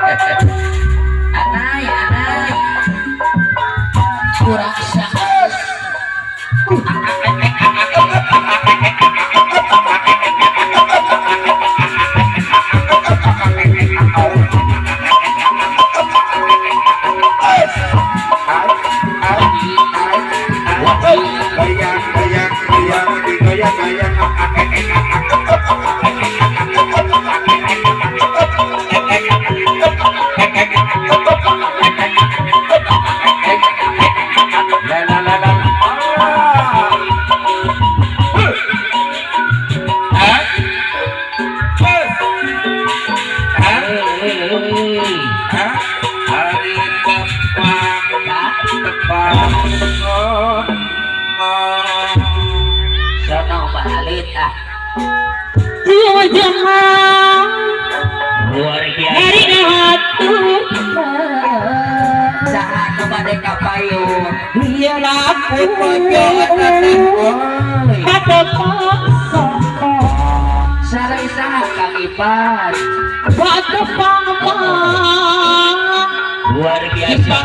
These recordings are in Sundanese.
Anai, anai. Kurang saus. Goyang, goyang, goyang, goyang, goyang. La la la la. Ah. Ah. Ah. Hari tepang, tepang. Oh, oh. Sono balit ah. Luar biasa. Saha nu bade ka payun? Sareng saha Kang Ipan? Luar biasa.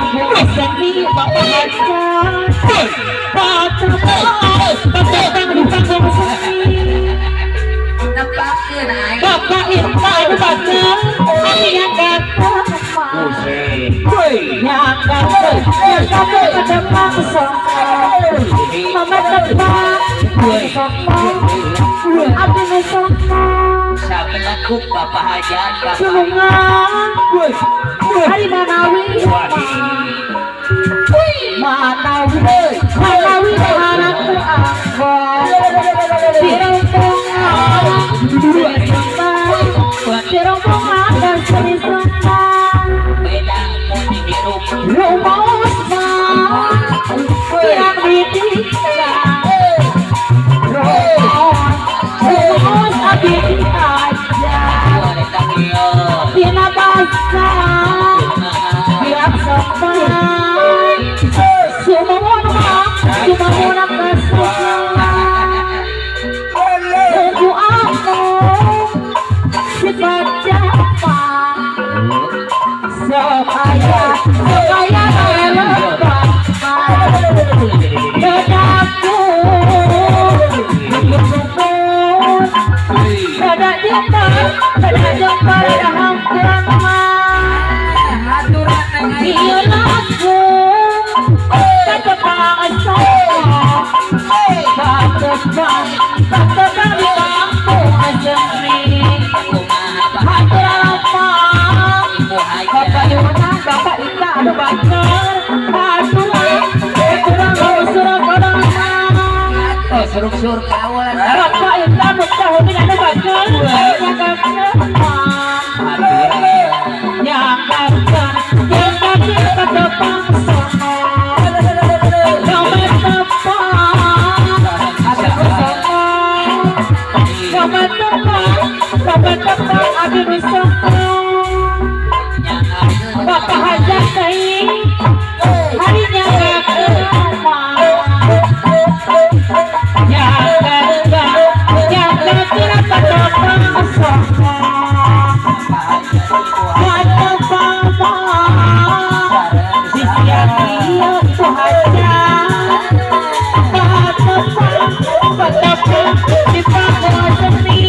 Nepakeun aing. Bapak Irfan Bakar, yang datang, Buset. yang datang, yang datang ke depan mama depan, abdi nu sono, Sabelekuk Bapak Hajat ka payun. Tulungan, hari manawi, manawi, manawi harap anggon, dirongkongan, dirongkongan dan seri senang. Beda mun dihirup. Rumus yang ditinggal, rumus abdi aja, Luar eta ieu. Tina basa biak sopan, sumangun mah, sumangun kasukan, tunggu aku sifat japa, supaya supaya lepas. Bedaku, beda jumpa, ada hampir Haturan neng aing. Iya laku, katepang sono, katepang, katepang di kampung asemi. Kumaha Pak Haturan apa? Ibu Hajat? Bapak Yuna, Bapak Ika, Abu Bakar, haturan, haturan surah kodang. Oh, suruk-sur kawan. Bapak Ika, Mutahudin, Abu Bakar, yang kapan, yang kapan ketepang sono, yang tepang, sono, yang tepang, yang tepang, abi sono. Bapak Hajat Kai, harinya gak rumah. Yang gak, yang gak kira ketepang sono. Ketepang di siang Ibu Hajat. Ketepang, ketepang di panggung seni.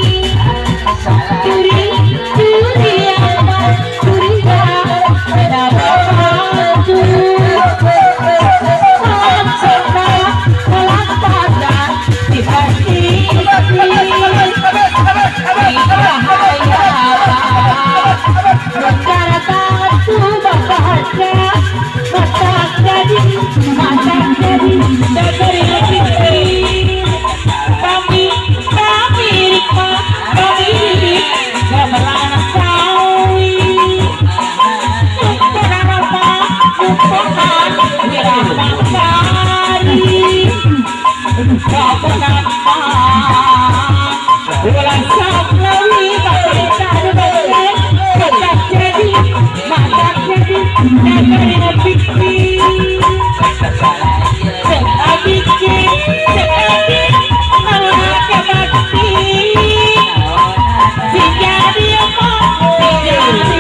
Curi, curi apa, curi ya, beda baju. Laksana, melaksana di hati. Cahaya, Negara satu Bapak Hajat, mata jadi, dari lebih kami, kami rikma, kami gamelan sawi. Kenapa, bukan wirama sari. Kenapa, bulan saklawi, bapak jadi, mata jadi, dari pikir. Cek abiki, cek abi, malah bakti. Jadi apa? Jadi